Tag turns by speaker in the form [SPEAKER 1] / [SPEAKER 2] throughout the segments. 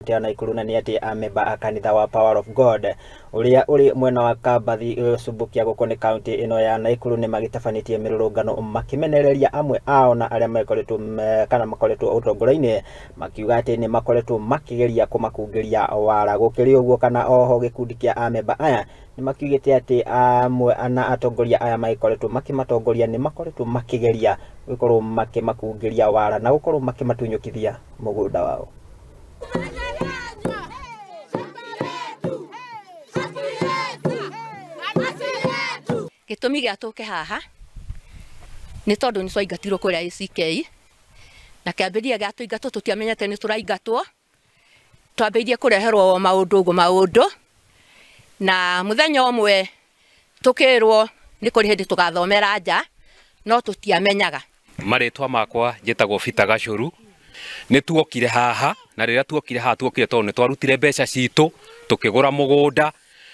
[SPEAKER 1] kaunti ya Nakuru, na nĩ atĩ amemba a kanitha wa Power of God ũrĩa ũrĩ mwena wa Kambathi Subukia gũkũ nĩ kaunti ĩno ya Nakuru nĩ magĩtabanĩtie mĩrũrũngano makĩmenereria amwe ao na arĩa makoretwo kana makoretwo ũtongoria-inĩ, makiuga atĩ nĩ makoretwo makĩgeria kũmakungĩria wara. Gũkĩrĩ ũguo kana oho gĩkundi kĩa amemba aya nĩ makiugĩte atĩ amwe na atongoria aya magĩkoretwo makĩmatongoria nĩ makoretwo makĩgeria gũkorwo makĩmakungĩria wara na gũkorwo makĩmatunyũkithia mũgũnda wao.
[SPEAKER 2] Gĩtũmi gĩa tũke haha nĩ tondũ nĩ twaingatirwo kũrĩa ACK, na kĩambĩrĩria gĩa tũingatwo tũtiamenyete nĩ tũraingatwo. Twambĩrĩirie kũreherwo maũndũ ũguo maũndũ, na mũthenya ũmwe tũkĩrwo nĩ kũrĩ hĩndĩ tũgathomera nja, no tũtiamenyaga.
[SPEAKER 3] Marĩtwa makwa njĩtagwo Peter Gacũru. Nĩ tuokire haha, na rĩrĩa tuokire haha tuokire tondũ nĩ twarutire mbeca citũ tũkĩgũra mũgũnda,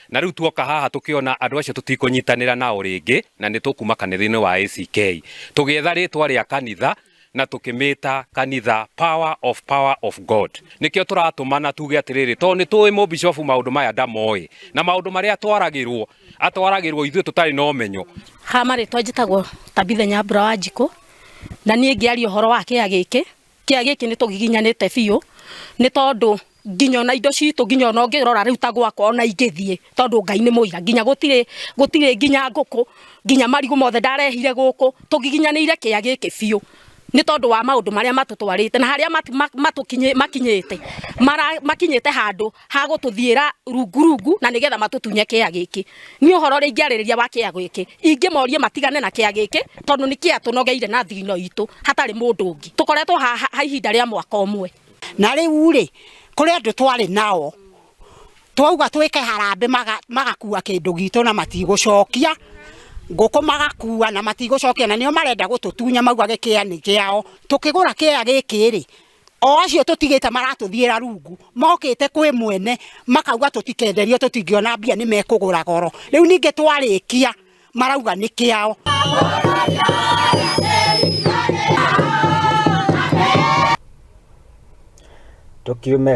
[SPEAKER 3] na rĩu tuoka haha tũkĩona andũ acio tũtikũnyitanĩra nao rĩngĩ, na nĩ tũkuma kanitha-inĩ wa ACK. Tũgĩetha rĩtwa rĩa kanitha na tũkĩmĩta kanitha Power of Power of God. Nĩkĩo tũratũmana tuge atĩrĩrĩ, tondũ nĩ tũĩ mũbicobu maũndũ maya ndamoĩ, na maũndũ marĩa atwaragĩrwo atwaragĩrwo ithuĩ tũtarĩ na ũmenyo.
[SPEAKER 4] Ha marĩtwa njĩtagwo Tabitha Nyambura wa Njikũ, na niĩ ngĩaria ũhoro wa kĩa gĩkĩ, kĩa gĩkĩ nĩ tũgiginyanĩte biũ, nĩ tondũ nginya ona indo citũ, nginya ona ũngĩrora rĩu ta gwakwa ona ingĩthiĩ, tondũ Ngai nĩ mũira, nginya gũtirĩ gũtirĩ nginya ngũkũ, nginya marigũ mothe ndarehire gũkũ, tũgiginyanĩire kĩa gĩkĩ biũ nĩ tondũ wa maũndũ marĩa matũtwarĩte na harĩa makinyĩte, makinyĩte handũ ha gũtũthiĩra rungu rungu na nĩgetha matũtunye kĩa gĩkĩ. Niĩ ũhoro ũrĩa ingĩarĩrĩria wa kĩa gĩkĩ, ingĩmorie matigane na kĩa gĩkĩ tondũ nĩ kĩa tũnogeire na thigino itũ hatarĩ mũndũ ũngĩ. Tũkoretwo haha ha ihinda rĩa mwaka ũmwe.
[SPEAKER 5] Na rĩu rĩ, kũrĩ andũ twarĩ nao twauga twĩke harambĩ, magakua kĩndũ gitũ na matigũcokia ngũkũ, magakua na matigũcokia, na nĩo marenda gũtũtunya, mauga gĩkĩa nĩ kĩao. Tũkĩgũra kĩea gĩkĩ rĩ, o acio tũtigĩte maratũthiĩra rungu, mokĩte kwĩ mwene makauga tũtikenderio, tũtingĩona mbia, nĩ mekũgũra goro. Rĩu ningĩ twarĩkia marauga nĩ kĩao.
[SPEAKER 1] Tukiume